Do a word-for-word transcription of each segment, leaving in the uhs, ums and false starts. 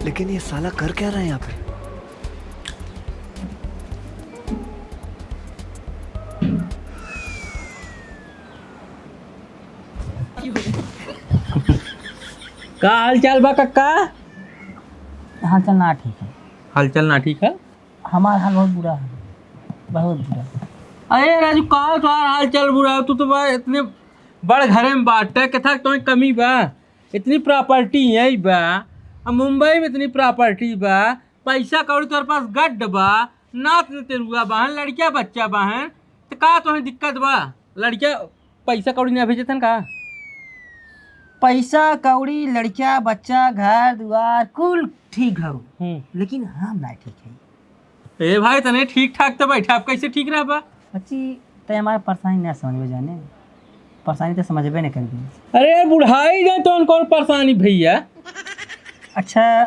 लेकिन ये साला कर क्या रहा है यहाँ पे? का हाल चाल बा कक्का? हाल चाल ना ठीक है। हाल चाल ना ठीक है? हमार हाल बहुत बुरा है, बहुत बुरा। अरे राजू, का तोहार हाल चाल बुरा है? तू तो बा इतने बड़ घरे में बाटे, केथा तोहे कमी बा? इतनी प्रॉपर्टी यहीं बा, अब मुंबई में इतनी प्रॉपर्टी बा, पैसा कौड़ी तोहरे पास गड्ड बा, नात नतेरुआ बाहन, लड़किया बच्चा बाहन, तो का तोहे दिक्कत बा? लड़किया पैसा कौड़ी ना भेजतन का? पैसा कौड़ी, लड़किया बच्चा, घर दुआर, कुल ठीक हौ, हम्म। लेकिन हम ना ठीक है। ए भाई, तने ठीक ठाक तो बैठा, अब कैसे ठीक रहबा? बच्ची, तै हमार परेशानी ना समझबे जाने, परेशानी तो समझबे नहीं करबे। अरे यार, बुढ़ाई जाए तो कौन परेशानी भैया? अच्छा,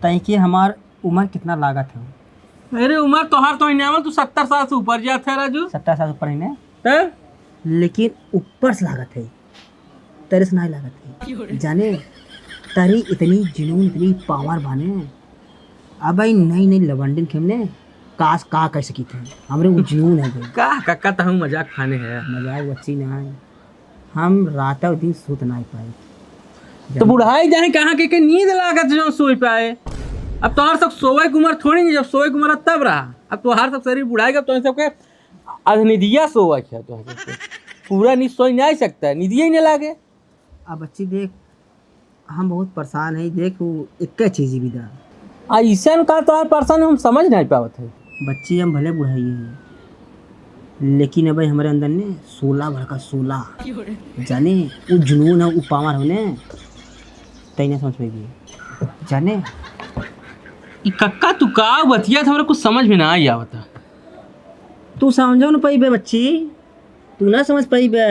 तई के हमार उम्र कितना लागत है? अरे उम्र तोहार तो ही नहीं आवल, तू सत्तर साल से ऊपर जात है राजू। सत्तर साल ऊपर ही ने? तब? लेकिन ऊपर से लागत है, तेरे से नहीं लागत है। जाने, तारी इतनी जुनून, इतनी पावर बाने। अब भाई नई नई लवंडन खेमने, काश का कह सकी थे। हमरे वो जुनून है भाई। का कक्का, तहु मजाक खाने है। मजाक बच्ची ना है। हम रात और दिन सूत ना पाई। तो बुढ़ाई जाए कहाँ के, के नींद लागत जो सोई पाए। अब तोहर सब सोवे के उम्र थोड़ी नहीं, जब सोवे के उम्र तब रहा। अब तोहर सब शरीर बुढ़ाई के, तोहर सबके अधनिदिया सोवे के है, तोहर सबके पूरा नींद सोई नहीं सकता है, नींदिया ही नहीं लागे। अब बच्ची देख, हम बहुत परेशान है, देख वो एक चीज भी दा। ऐसन का तोहर परेशान हम समझ नहीं पावत है। बच्ची हम भले बुढ़ाई है, लेकिन अब हमरे अंदर ने सोला भड़का सोला। जाने, वो जुनून है, वो पावर है ने, तई ना समझ पाइबे। जाने, ई कक्का तू का बतिया था, हमरा कुछ समझ में ना आई आवता। तू समझो न पाइबे बच्ची, तू ना समझ पाइबे।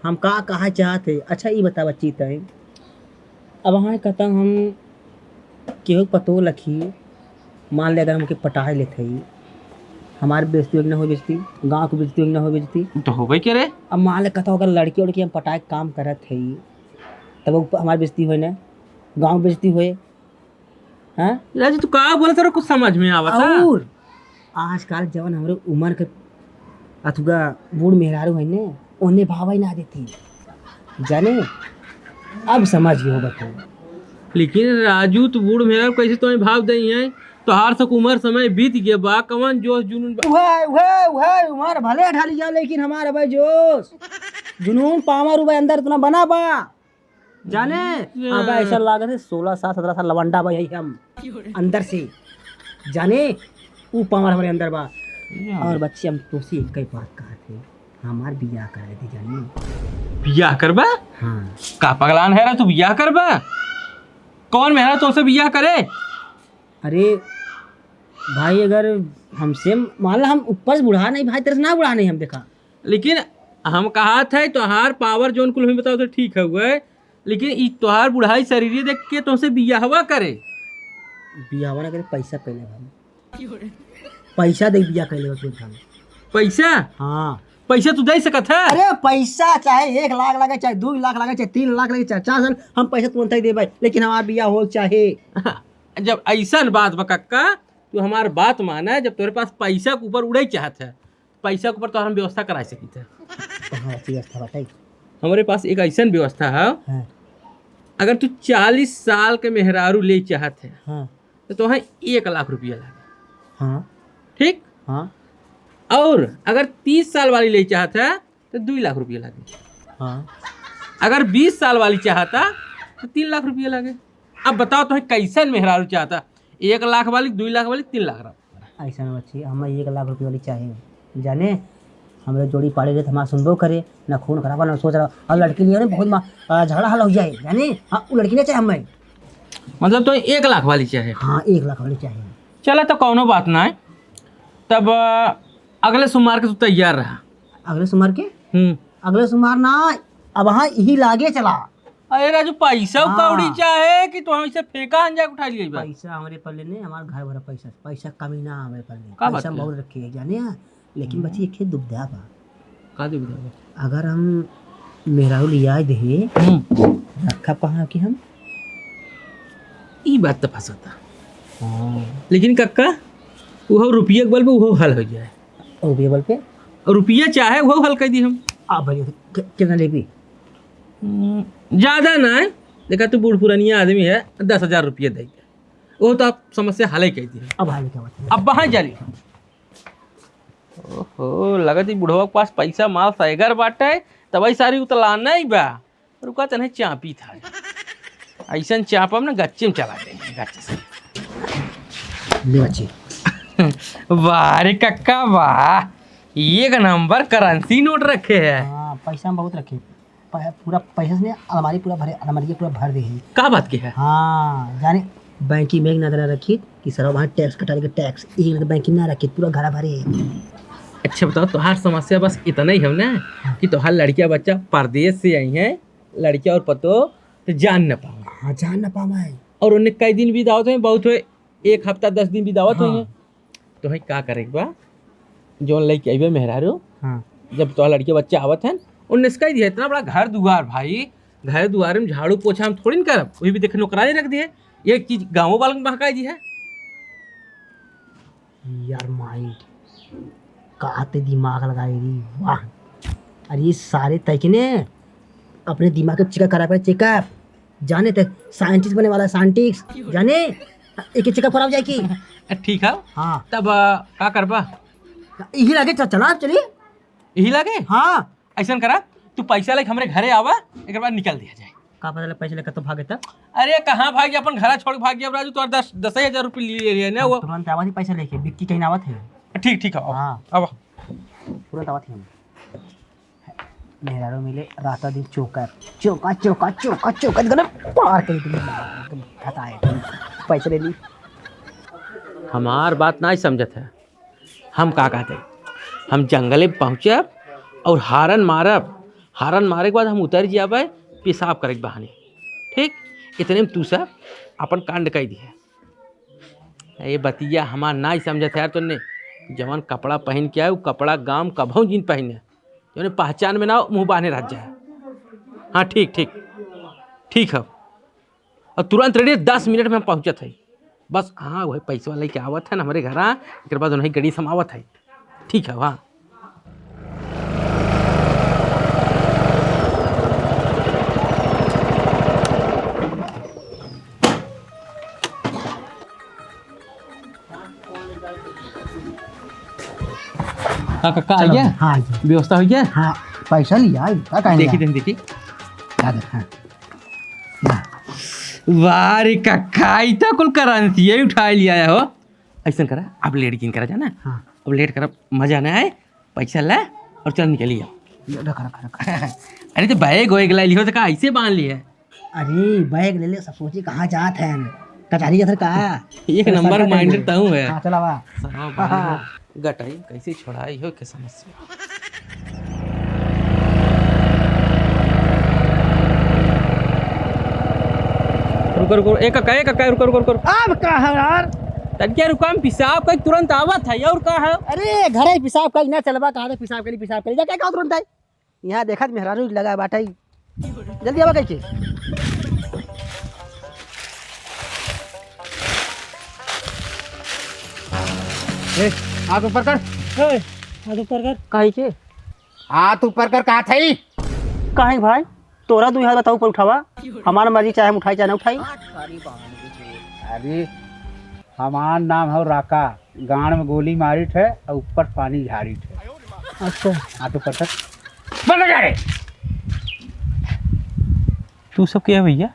हम का कहा चाहत है। अच्छा, ई बता बच्ची तय, अब हाँ कहता हम केहू पतो लखी, मान ले अगर हमके पटाए लेत हई, हमार बेइज्जती होई कि ना होई बेइज्जती, गाँव के बेइज्जती होई कि ना होई बेइज्जती। तो होबे करे। अब मान ले कहता अगर लड़की उड़की हम पटाए के काम करत हई, तब उ हमार बेइज्जती होई ना, गाँव बेइज्जती होई। हाँ? राजू, तू का बोलत रहो, कुछ समझ में आवत है? और आजकल जवन हमरे उम्र के अथुआ बूढ़ मेहरारू है ने, ओने भावे ना देती। जाने, अब समझ गयो बतू। लेकिन राजू, तू बूढ़ मेहरारू कैसे तुम्हें भाव दई है? तोहार सब उम्र समय बीत गया बा, कवन जोश जुनून बा? उहे, उहे, उहे उम्र भले ढल गया, लेकिन हमार भाई जोश, जुनून, पावर उबे अंदर इतना बना बा। जाने, ये अब ऐसा लागत है सोलह साल, सत्रह साल लवंडा भाई है हम अंदर से। जाने, ऊ पावर हमरे अंदर बा। ये और बच्ची, हम तोसे एक ही बात कहत है, हमार बियाह करा दे जाने। बियाह करबा? हाँ। का पगलान है रे तू, बियाह करबा? कौन मेहरा तुमसे बियाह करे? अरे भाई, अगर हमसे, मान ला हम ऊपर से बूढ़ा नहीं भाई, तेरे से ना बूढ़ा नहीं हम, देखा। लेकिन हम कहा थे, तोहार पावर जोन कुल हमें बताओ तो ठीक है हुए, लेकिन ई तोहार बुढ़ाई शरीर देख के तुमसे बियाहवा करे। बियाहवा ना करे, पैसा पहले भाई। पैसा दे बियाह कर लेबा तू भाई। पैसा? हाँ। पैसा तू दे सकत है? अरे पैसा चाहे एक लाख लगे, चाहे दो लाख लगे, चाहे तीन लाख लगे, चाहे चार लाख, हम पैसा तुरंत ही देबे, लेकिन हमार बियाह हो चाहे। जब ऐसन बात बा कक्का, तू हमार बात माना, जब तोरे पास पैसा के ऊपर उड़े चाहत है, पैसा के ऊपर तो हम व्यवस्था करा सकित है। कहाँ अच्छी व्यवस्था बताई? हमरे पास एक ऐसन व्यवस्था है, हाँ। अगर तू चालीस साल के मेहरारू ले चाहत है, हाँ। तो तोहे एक लाख रुपया लागे। हाँ। ठीक? हाँ। और अगर तीस साल वाली ले चाहत है, तो दो लाख रुपया लागे। हाँ। अगर बीस साल वाली चाहता, तो तीन लाख रुपया लागे। अब बताओ, तोहे कैसन मेहरारू चाहता? एक लाख वाली, दो लाख वाली, तीन लाख वाली? ऐसा ना बच्ची, हमें एक लाख रुपया वाली चाहे। जाने, हमरे जोड़ी पाड़े रहे तो हमारा सुनबो करे, ना खून खराबा, ना सोच रहा। अब लड़की लिए ना बहुत मा-, आ, झगड़ा हल हो जाए, जाने? हाँ, वो लड़की ना चाहे हमें। मतलब तो एक लाख वाली चाहे? हाँ, एक लाख वाली चाहे। चला, तो कौनो बात ना है। तब, आ, अगले सोमवार के तू तैयार रहा। अगले सोमवार के? हम्म। अगले सोमवार ना, अब हाँ, यही लागे चला। अरे राजू, पैसा हाँ। कौड़ी चाहे कि तू हमसे फेंका अंजा उठा लिए बा? पैसा हमरे पल्ले ने, हमार घर भरा पैसा, पैसा कमी ना हमरे पल्ले। का बात पैसा है? बहुत रखे है, जाने हैं? लेकिन हम्म। बच्ची, एक ठे दुविधा बा। का दुविधा बा? अगर हम मेहरारू लिया दे, हम्म। रखब कहाँ कि हम? ई बात त फंसता। हाँ। लेकिन कक्का, उहो रुपया के बल पे उहो हल होइ जाए। रुपया बल पे? और रुपया चाहे उहो हल कइ दी हम। आ भैया, कि-, कितना लेबी? हम्म, ज्यादा ना है। देखा, तू बूढ़ पुरानिया आदमी है, दस हजार रुपया दे दे। वो तो आप समस्या हल ही कइ दी है। अब हाल क्या बात है? अब वहाँ जा रही। ओहो, लगत ही बुढ़वा के पास पैसा माल सैगर बाटे, तब ई सारी उतलाना ही बा। रुका, तने चापी था। अइसन चापम ना, गच्चे में चला देंगे, गच्चे से। ले बच्ची। वाह रे कक्का, वाह। एक नंबर करेंसी नोट रखे है। हाँ, पैसा हम बहुत रखे। प-, पूरा पैसा से नहीं, अलमारी पूरा भरे, अलमारी पूरा भर दे है। का बात के है? हाँ, जाने, बैंकी में एक नजर रखी कि सरवा वहाँ टैक्स कटा लेके टैक्स, एक नजर बैंकी में ना रखी, पूरा घर भरे है। अच्छा बताओ, तोहार समस्या बस इतना ही है ना कि तोहार लड़किया बच्चा परदेश से आई हैं, लड़किया और पतो तो जान न पावे। हाँ, जान न पावे। और उन्हें कई दिन भी दावत है, बहुत है, एक हफ्ता दस दिन भी दावत हाँ। होइहैं। तो है का करे के बा, जौन लइके अइबे मेहरारू, हाँ। जब तोहार लड़के बच्चे आवत हैं, उन्हें से कह दिया, इतना बड़ा घर दुआर भाई, घर दुआर में झाड़ू पोछा हम थोड़ी न करब, वही भी देखे नौकरानी रख दिए, एक चीज गाँव वालन के बहकाई दी है। यार माइंड, का ते दिमाग लगाए री, वाह। अरे ये सारे तैकने अपने दिमाग के चेकअप करा, पहले चेकअप। जाने ते साइंटिस्ट बने वाला है, साइंटिस्ट। जाने, एक चेकअप कराओ जाए की। ठीक है। हाँ। तब, अ, का करबा? यही लागे, च-, चला, चलिए। यही लागे? हाँ। ऐसन करा, तू पैसा लेके हमरे घरे आवा, एक बार निकल दिया जाए। का पता लगे पैसा लेके तो भागे तब? अरे कहाँ भागी, अपन घरा छोड़ के भागी। अब राजू, तोर दस, दस हजार रुपये ले लिए ना वो। तुरंत आवत ही पैसा लेके, बिक्की कहीं आवत है। ठीक, ठीक है, आओ। हाँ। आवा। तुरंत आवत ही हम। मेहरारू मिले रात दिन चोकर, चोका, चोका, चोका, चोका, एकदम पार कर दी, एकदम फटाए, पैसे ले ली। हमार बात नाहीं समझत है, हम का कहते, हम जंगले में पहुँचब और हारन मारब, हारन मारे के बाद हम उतर जाबे पेशाब करे के बहाने, ठीक, इतने में तू सब अपन कांड कह दिए। ये बतिया हमार नाहीं समझत है यार, तूने जवन कपड़ा पहन के आए, वो कपड़ा गाम कभौ जिन पहने, जौने पहचान में ना हो, मुँह बान्हे रह जाए। हाँ, ठीक, ठीक, ठीक है। और तुरंत रेडी, दस मिनट में हम पहुँचत है। बस, हाँ, वही पैसवा लेके आवत है ना हमरे घरा, एक बाद उन्हें गड़ी समावत है। ठीक है, हाँ। हाँ, कक्का, आ चलो, गया? हाँ, आ गया। व्यवस्था हो गया? हाँ, पैसा लिया, का कहने देखी, का? देखी, देखी। ला दे, हाँ। ला। वाह रे कक्का, ई तो कुल करेंसी ही उठा लिया है हो। ऐसा करा, अब लेट जिन करा जाना। हाँ। अब लेट करा, मजा ना आए, पैसा ला और चल निकली जाओ। रख, रख, रख। अरे तो बैग वैग ला लियो तो का ऐसे बांध लिया है? अरे, बैग ले ले, सब सोची कहाँ जात है? कचहरी जात है का? एक नंबर माइंडर तहूँ है। हाँ, चला बा। सरवा बांध लो। गटाई कैसे छोड़ाई हो के समस्या। रुको, रुको, ए कक्का, ए कक्का, रुको, रुको, रुको। अब का है यार? तब क्या रुका, हम पेशाब कर तुरंत आवत है, और का है? अरे, घरे पेशाब कर ना चलबा, कहाँ से पेशाब करी, पेशाब करी, जा, क्या कहा तुरंत है? यहाँ देखत मेहरारू लगा बाटे। जल्दी आवा कइके। ए, हाथ ऊपर कर। ए, हाथ ऊपर कर। काहे के? हाथ ऊपर कर, कहा था ही? काहे भाई? तोरा दुई हाथ बताओ ऊपर उठावा। हमार मर्जी चाहे हम उठाई चाहे ना उठाई। अरे, हमार नाम है राका। गांड में गोली मारित है और ऊपर पानी झारित है। अच्छा। हाँ, तो पटक। बंद कर रे। तू सब क्या है भैया?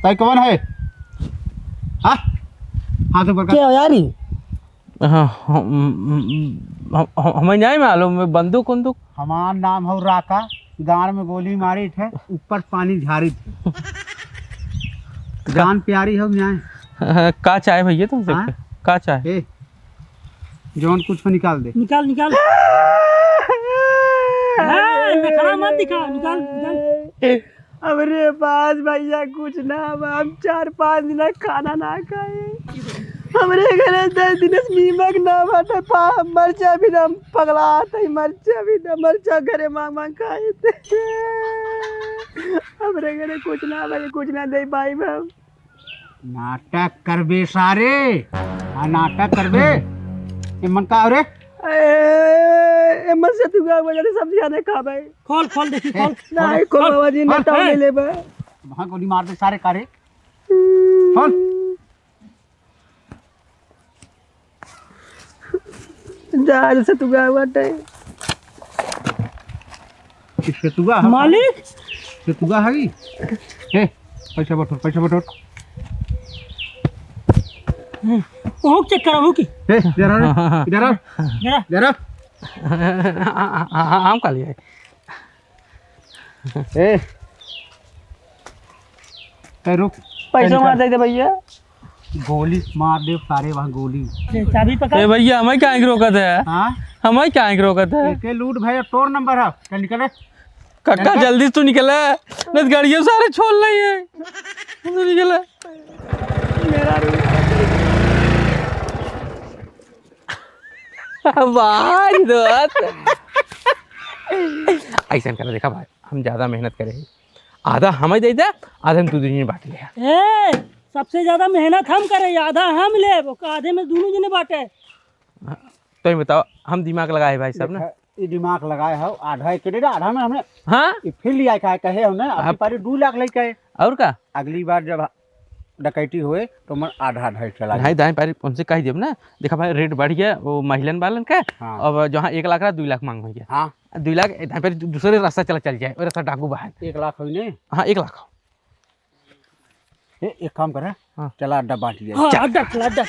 ताई कौन है? हाँ? हाँ, तो पटक। क्या हो यार ये? हाँ, हम, हम, हम, हमें नहीं मालूम, बंदूक उंदूक। हमार नाम हो राका, गांड में गोली मारित है, ऊपर पानी झारित है। जान प्यारी हो न्याय। का चाहे भैया तुमसे? हाँ? का चाहे? ए, जौन कुछ हो निकाल दे। निकाल, निकाल। ए, नखरा मत दिखा, निकाल, निकाल। हमरे पास भैया कुछ ना बा, हम चार पाँच दिन खाना ना खाए। हमरे घरे दस दिन से नीमक ना बाटे, पा-, मरचा भी ना, हम पगलात है, मरचा भी ना, मरचा घरे मांग मांग खाए थे। हमरे घरे कुछ ना बा, कुछ ना दे पाई हम। नाटक करबे सारे, हाँ, नाटक करबे। ए मन का हो रे? ए, ए मन से तू का बजा दे, सब्जी आने खा भाई। खोल, खोल, देखी, ए, खोल। नहीं, खोल, खोल, बाबा जी, खोल, नेता ए। ले ले बा। वहाँ गोली मार दे सारे का रे। खोल। जा रे, सेतुआ बाटे। ई सेतुआ ह? मालिक? सेतुआ ह ई? ए, पैसा बटोर, पैसा बटोर। ओहो check करा, हो की? ए, इधर आ रे, इधर आ, जरा। इधर आ। हम का लिए? ए, ए, रुक। पैसा मार दे दे भैया। गोली मार दे सारे, वहाँ गोली। ले, चाबी पकड़। ए भैया, हमें काहे के रोकत है? हाँ? हमें काहे के रोकत है? एके लूट भाई, तोर नंबर है। चल निकल रे। काका, चल निकल। जल्दी से तू निकल। नहीं तो गाड़ियों सारे छोड़ नहीं है। तू निकल। मेरा रूम। भाई दोस्त। ऐसा करा, देखा भाई, हम ज्यादा मेहनत करे ही। आधा हमें दे दे, आधा हम तू दुनिया बांट ले। ए, सबसे ज्यादा मेहनत हम करे, आधा हम लेब, ओका आधे में दुनों जने बांटे। तो ही बताओ, हम दिमाग लगाए भाई साहब ना। देखा, ई दिमाग लगाए हो, आधा एक दे दे, आधा में हमने हाँ? ई फिर लिया का कहे हमने, अगली हाँ। पारी दो लाख लेके आए। और का? अगली बार जब डकैती होए तो मन आधा आधा चला जाए। दाई पारी उनसे कह देब ना, देखा भाई rate बढ़ गया वो महिलन वालन का, हाँ। अब जहाँ एक लाख रहा, दो लाख मांग हो गया। हाँ। दो लाख दाई पारी दू-, दूसरे रास्ता चला चल जाए, वो रास्ता डाकू बा है। एक लाख होई ने? हाँ, एक लाख हो। ए, एक काम करा, हाँ। चला अड्डा बांट लिया। हाँ, चल। अड्डा चला, अड्डा।